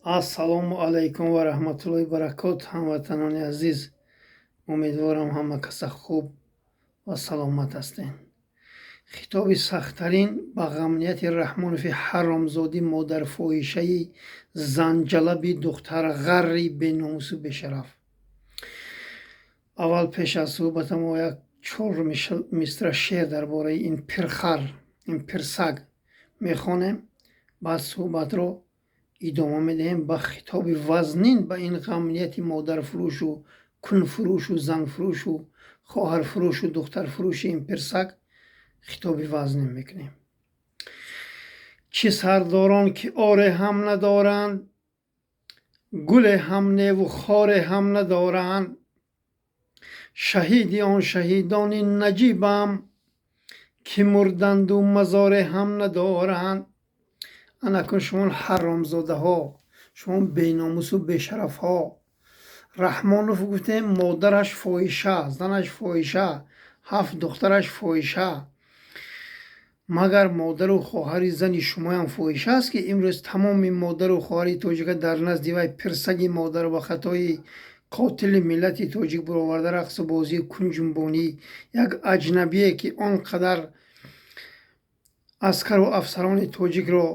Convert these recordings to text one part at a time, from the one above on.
Ассалому алайкум ва раҳматуллоҳи баракот, ҳамватанони азиз. Умедворам, ҳама каса хуб ва саломат ҳастед. Хитоби сахттарин ба ғамнияти Раҳмонови ҳаромзодӣ, модарфоҳишаи занҷалаби духтарғарри беномусу бешараф. Аввал, пеш аз суҳбата, мо як чор мисра шеър дар бораи ин пирхар, ин пирсаг мехонем, баъд суҳбатро идома медиҳем ба хитоби вазнин ба ин ғамнияти модарфурӯшу кунфурӯшу занфурӯшу хоҳарфурӯшу духтарфурӯши ин пирсаг хитоби вазнин мекунем. Чӣ сардорон, ки оре ҳам надоранд, гуле ҳам неву хоре ҳам надоранд. Шаҳиди он шаҳидони наҷибам, ки мурданду мазоре ҳам надоранд. Анакун шумо ҳаромзодаҳо, шумо беномусу бешарафҳо. Раҳмонов, гуфтем, модараш фоҳиша, занаш фоҳиша, ҳафт духтараш фоҳиша. Магар модару хоҳари зани шумоям фоҳиша аст, ки имрӯз тамоми модару хоҳари тоҷика дар назди вай пирсаги модар ба хатои қотили миллати тоҷик бароварда, рақсу бозию кунҷунбонӣ, як аҷнабие, ки он қадар аскару афсарони тоҷикро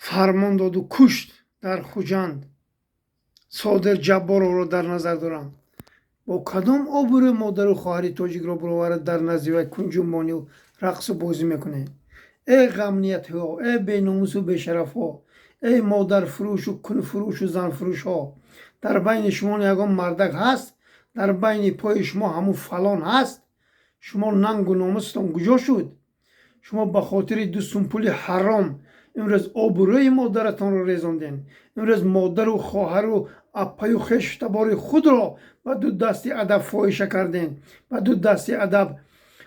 фармон доду кушт дар Хуҷанд, Содир Ҷабборовро дар назар дорам, бо кадом обрӯ модару хоҳари тоҷикро бароварда, дар назди вай кунҷунбонию рақсу бозӣ мекунед? Эй ғамниятҳо, эй беномусу бешарафҳо, эй модарфурӯшу кунфурӯшу занфурӯшҳо, дар байни шумо ягон мардак ҳаст? Дар байни пои шумо ҳамун фалон ҳаст? Шумо нангу номусатон куҷо шуд? Шумо ба хотири ду сум пули ҳаром имрӯз обрӯи модаратонро резондем, имрӯз модару хоҳару аппаю хешу табори худро ба ду дасти адаб фоҳиша кардем, ба ду дасти адаб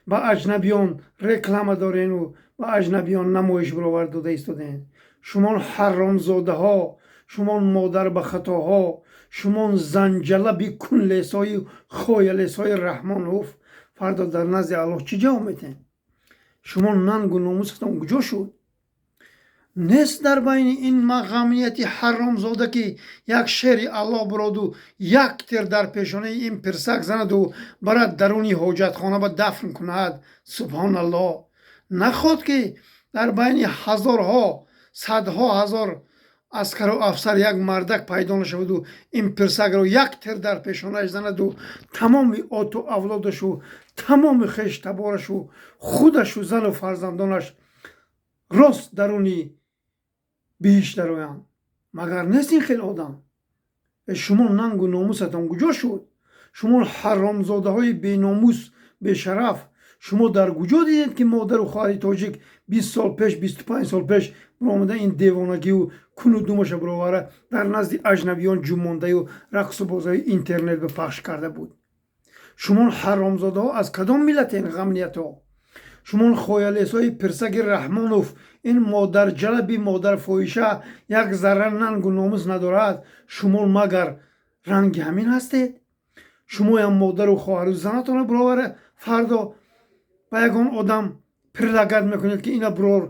ба аҷнабиён реклама дорену ба аҷнабиён намоиш баровар дода истодем. Шумо ҳаромзодаҳо, шумо модарбахатоҳо, шумо занҷалаби кунлесою хоялесои Раҳмонов, фардо дар назди Аллоҳ чӣ ҷавоб медиҳем? Шумо нангу номусатон куҷо шуд? Нест дар байни ин ғамнияти ҳаромзода, ки як шери Аллоҳ бироду як тир дар пешонаи ин пирсак занаду барад, даруни ҳоҷатхона ба дафн кунад? Субҳоналлоҳ! Наход ки дар байни ҳазорҳо, садҳо ҳазор аскару афсар як мардак пайдо нашаваду ин пирсакро як тир дар пешонааш занаду тамоми оту авлодашу, тамоми хештаборашу, худашу, зану фарзандонаш рост даруни биҳишт дароянд? Магар нест ин хел одам? Шумо нангу номусатон куҷо шуд? Шумо ҳаромзодаҳои беномус, бешараф, шумо дар куҷо дидед, ки модару хоҳари тоҷик 20 сол пеш, 25 сол пеш баромада, ин девонагию куну думаша баровара, дар назди аҷнабиён ҷумондаю рақсу бозои интернет ба пахш карда буд? Шумо ҳаромзодаҳо аз кадом миллатен, ғамниятҳо? Шумо хоялесои пирсаги Раҳмонов, ин модарҷалаби модарфоҳиша як зарра нангу номус надорад. Шумо магар ранги ҳамин ҳастед? Шумоям модару хоҳару занатонро баровара, фардо ба ягон одам предлагать мекунед, ки ина бирор,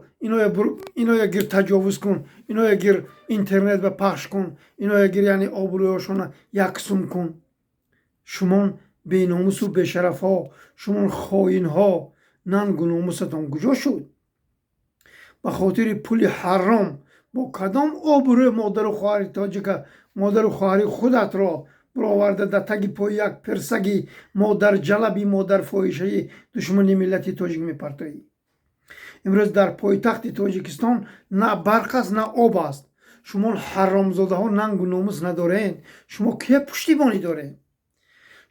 иноя гир, таҷовуз кун, иноя гир, интернет ба пахш кун, иноя гир, яъне обрӯёшона яксум кун. Шумон беномусу бешарафҳо, шумон хоинҳо, нангу номусатон куҷо шуд? Ба хотири пули ҳаром бо кадом обрӯ модару хоҳари тоҷика, модару хоҳари худатро бароварда, дар таги пои як пирсаги модарҷалаби модарфоҳишаи душмани миллати тоҷик мепартоӣ? Имрӯз дар пойтахти Тоҷикистон на барқ аст, на об аст. Шумо ҳаромзодаҳо нангу номус надоред. Шумо кия пуштибонӣ доред?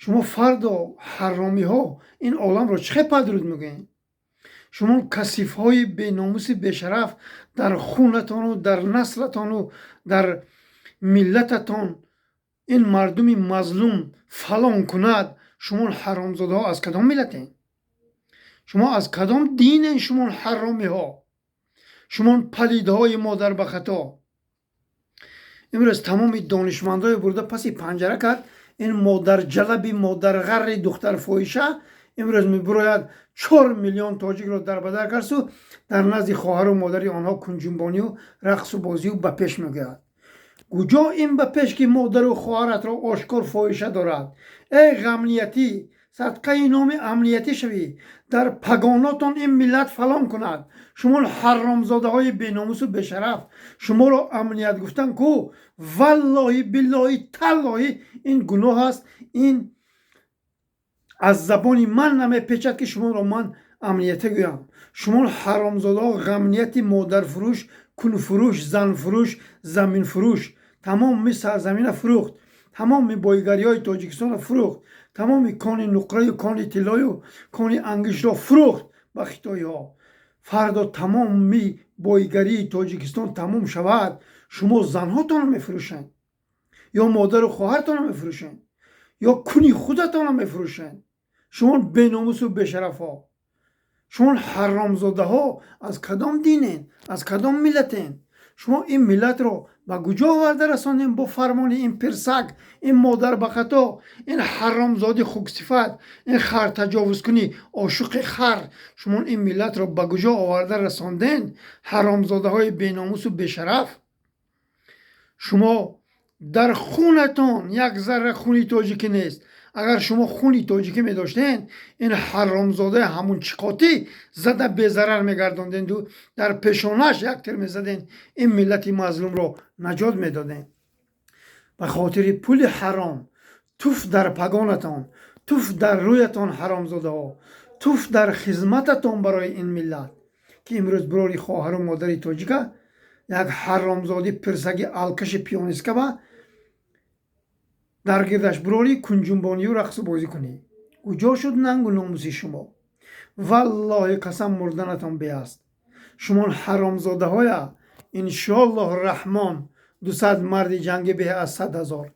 Шумо фардо, ҳаромиҳо, ин оламро чӣ хел падруд мегӯед? Шумо касифҳои беномуси бешараф, дар хунатону дар наслатону дар миллататон ин мардуми мазлум фалон кунад. Шумо ҳаромзодаҳо аз кадом миллатен? Шумо аз кадом динен? Шумо ҳаромиҳо, шумо палидҳои модарбахато. Имрӯз тамоми донишмандое бурда паси панҷара кард ин модарҷалаби модарғарри духтарфоҳиша. Имрӯз мебурояд, 4 миллион тоҷикро дарбадар кардсу дар назди хоҳару модари онҳо кунҷунбонию рақсу бозию ба пеш мегӯяд. Куҷо ин ба пеш, ки модару хоҳаратро ошкор фоҳиша дорад? Эй ғамниятӣ, садқаи номи амниятӣ шавӣ, дар пагонотон ин миллат фалон кунад. Шумо ҳаромзодаҳои беномусу бешараф, шуморо амният гуфтан ку, валлоҳи, биллоҳи, таллоҳи, ин гуноҳ аст. Ин аз забони ман намепечад, ки шуморо ман амниятӣ гӯям. Шумо ҳаромзодаҳо, ғамнияти модарфурӯш, кунфурӯш, занфурӯш, заминфурӯш. Тамоми сарзамина фурӯхт, тамоми бойгариҳои Тоҷикистонро фурӯхт, тамоми кони нуқраю кони тиллою кони ангиштро фурӯхт ба хитоиҳо. Фардо тамоми бойгарии Тоҷикистон тамом шавад, шумо занҳотонро мефурӯшед ё модару хоҳартонро мефурӯшед ё куни худатонро мефурӯшед? Шумо беномусу бешарафҳо, шумо ҳаромзодаҳо, аз кадом динен, аз кадом миллатен? Шумо ин миллатро ба куҷо оварда расондем бо фармони ин пирсак, ин модарбахато, ин ҳаромзоди хуксифат, ин хартаҷовузкунӣ, ошуқи хар? Шумо ин миллатро ба куҷо оварда расонден, ҳаромзодаҳои беномусу бешараф? Шумо дар хунатон як зарра хуни тоҷикӣ нест. Агар шумо хуни тоҷикӣ медоштен, ин ҳаромзодаи ҳамун чиқотӣ зада безарар мегардонденду дар пешонаш як тир мезаден, ин миллати мазлумро наҷот медодем. Ба хотири пули ҳаром, туф дар пагонатон, туф дар рӯятон, ҳаромзодаҳо, туф дар хизмататон барои ин миллат, ки имрӯз бирори хоҳару модари тоҷика як ҳаромзоди пирсаги алкаши пиёнисткаба дар гирдаш бирори кунҷунбонию рақсу бозӣ кунӣ. Куҷо шуд нангу номуси шумо? Валлоҳи қасам, мурданатон беаст, шумо ҳаромзодаҳоя. Иншоаллоҳ раҳмон, 200 марди ҷангӣ беҳ аз 100 000.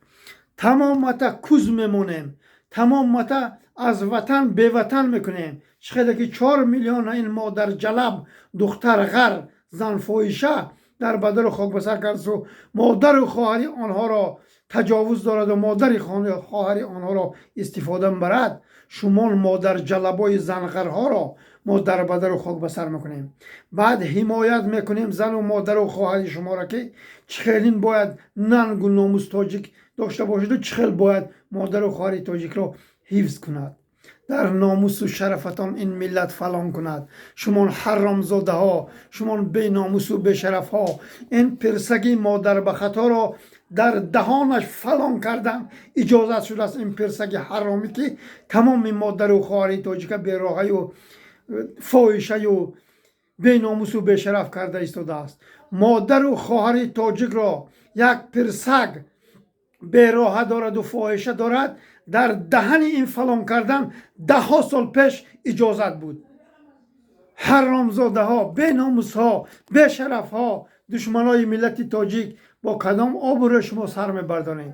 Тамомата куз мемонем, тамомата аз ватан беватан мекунем. Чӣ хеле ки 4 миллиона ин модарҷалаб, духтарғар, занфоҳиша дар бадару хокбасар кардсу модару хоҳари онҳоро таҷовуз дораду модари хоҳари онҳоро истифода мебарад, шумо модарҷалабои занғарҳоро мо дар бадару хокбасар мекунем. Баъд ҳимоят мекунем зану модару хоҳари шуморо, ки чӣ хелин бояд нангу номус тоҷик дошта бошаду чӣ хел бояд модару хоҳари тоҷикро ҳифз кунад. Дар номусу шарафатон ин миллат фалон кунад. Шумон ҳаромзодаҳо, шумон беномусу бешарафҳо, ин пирсаги модарбахаторо дар даҳонаш фалон кардан иҷозат шудааст. Ин пирсаги ҳаромӣ, ки тамоми модару хоҳари тоҷика бероҳаю фоҳишаю беномусу бешараф карда истодааст. Модару хоҳари тоҷикро як пирсаг бероҳа дораду фоҳиша дорад, дар даҳани ин фалон кардан даҳҳо сол пеш иҷозат буд. Ҳаромзодаҳо, беномусҳо, бешарафҳо, душманои миллати тоҷик, бо кадом обрӯ шумо сар мебардоред?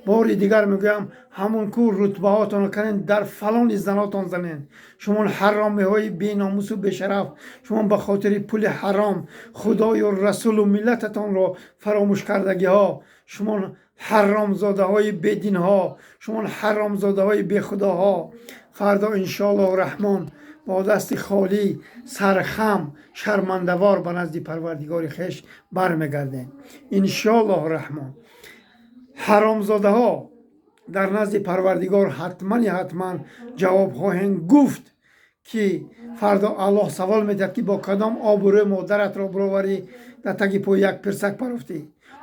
Бори дигар мегӯям, ҳамон ку рутбаҳотонро канен, дар фалони занотон занен. Шумо ҳаромиҳои беномусу бешараф, шумо ба хотири пули ҳаром худою расулу миллататонро фаромӯш кардагиҳо, шумо ҳаромзодаҳои бединҳо, шумо ҳаромзодаҳои бехудоҳо, фардо иншоаллоҳу раҳмон бо дасти холӣ, сархам, шармандавор ба назди Парвардигори хеш бармегардем, иншоаллоҳу раҳмон. Ҳаромзодаҳо, дар назди Парвардигор ҳатмани ҳатман ҷавоб хоҳем гуфт, ки фардо Аллоҳ савол медиҳад, ки бо кадом обрӯ модаратро бироварӣ, дар таги пои як пирсак парофтӣ,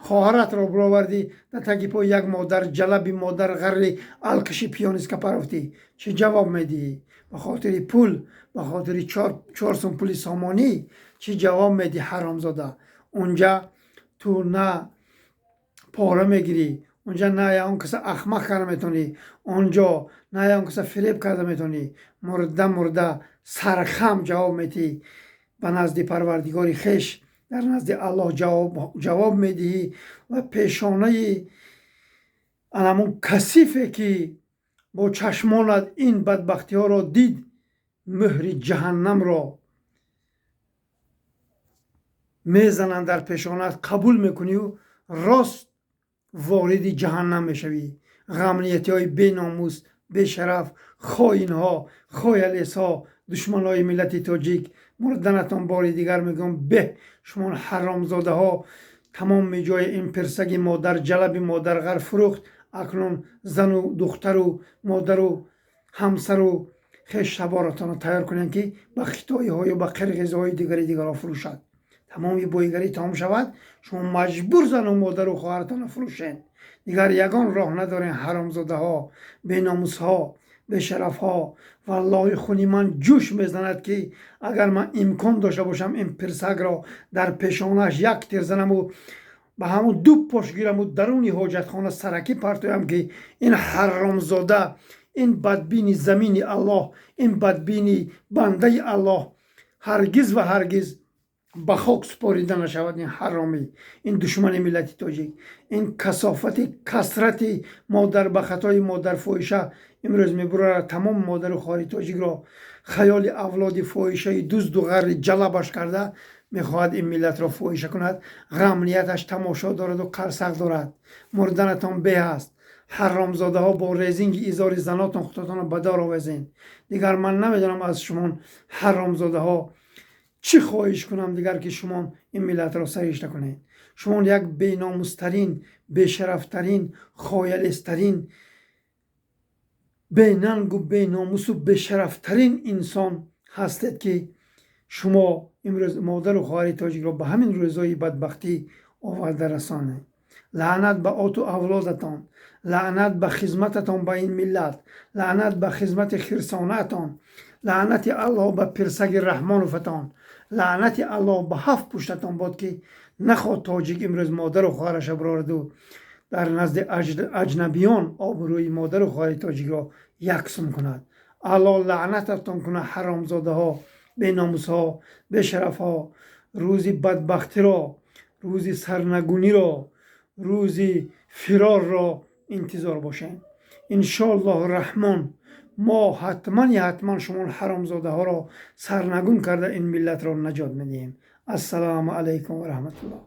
хоҳаратро бировардӣ, дар таги пои як модарҷалаби, модарғарри, алкаши пиёнистка парофтӣ? Чӣ ҷавоб медиҳӣ? Ба хотири пул, ба хотири 4 сум пули сомонӣ чӣ ҷавоб медиҳӣ, ҳаромзода? Унҷа ту на пора мегирӣ, унҷа на ягон каса ахмақ карда метавонӣ, онҷо на ягон каса фиреб карда метавонӣ. Мурда мурда сархам ҷавоб медиҳӣ ба назди Парвардигори хеш, дар назди Аллоҳ ҷавоб медиҳӣ. Ва пешонаи анамун касифе, ки бо чашмонат ин бадбахтиҳоро дид, мӯҳри ҷаҳаннамро мезананд дар пешонаат, қабул мекунию рост вориди ҷаҳаннам мешавӣ. Ғамниятиҳои беномус, Бешараф, хоинҳо, хоялесҳо, душманои миллати тоҷик, мурданатон бори дигар мегӯям беҳ. Шумо ҳаромзодаҳо, тамоми ҷои ин пирсаги модарҷалаби модарғар фурӯхт. Акнун зану духтару модару ҳамсару хештаборатонро тайёр кунед, ки ба хитоиҳою ба қирғизҳои дигари дигарро фурӯшад. Тамоми боигарӣ тамом шавад, шумо маҷбур зану модару хоҳаратонро фурӯшед. Дигар ягон роҳ надорем. Ҳаромзодаҳо, беномусҳо, бешарафҳо, валлоҳи, хуни ман ҷӯш мезанад, ки агар ман имкон дошта бошам, ин пирсагро дар пешонааш як тир занаму ба ҳамун ду пош гираму даруни ҳоҷатхона саракӣ партоям, ки ин ҳаромзода, ин бадбини замини Аллоҳ, ин бадбини бандаи Аллоҳ ҳаргиз ва ҳаргиз ба хок супорида нашавад. Ин ҳаромӣ, ин душмани миллати тоҷик, ин касофати касрати модар ба хатои модарфоҳиша имрӯз мебурад. Тамом модару хоҳари тоҷикро хаёли авлоди фоҳишаи дузду ғарри ҷалабаш карда, мехоҳад ин миллатро фоҳиша кунад. Ғамнияташ тамошо дораду қарсақ дорад. Мурданатон беҳ аст, ҳаромзодаҳо. Бо резинги изори занотон худотонро ба дор овезед. Дигар ман намедонам аз шумо ҳаромзодаҳо чӣ хоҳиш кунам дигар, ки шумо ин миллатро саришта кунед. Шумо як беномустарин, бешарафтарин, хоялестарин, бенангу беномусу бешарафтарин инсон ҳастед, ки шумо имрӯз модару хоҳари тоҷикро ба ҳамин рӯзҳои бадбахтӣ оварда расонед. Лаънат ба оту авлодатон, лаънат ба хизмататон ба ин миллат, лаънат ба хизмати хирсонаатон, лаънати Аллоҳ ба пирсаги Раҳмоноватон, лаънати Аллоҳ ба ҳафт пуштатон бод, ки нахоҳ тоҷик имрӯз модару хоҳараша бирораду дар назди аҷнабиён обрӯи модару хоҳари тоҷикро яксум кунад. Аллоҳ лаънататон кунад, ҳаромзодаҳо, беномусҳо, бешарафҳо. Рӯзи бадбахтиро, рӯзи сарнагуниро, рӯзи фирорро интизор бошед. Иншоаллоҳу раҳмон, мо ҳатман ҳатман шумо ҳаромзодаҳоро сарнагун карда, ин миллатро наҷот медиҳем. Ассалому алайкум ва раҳматуллоҳ.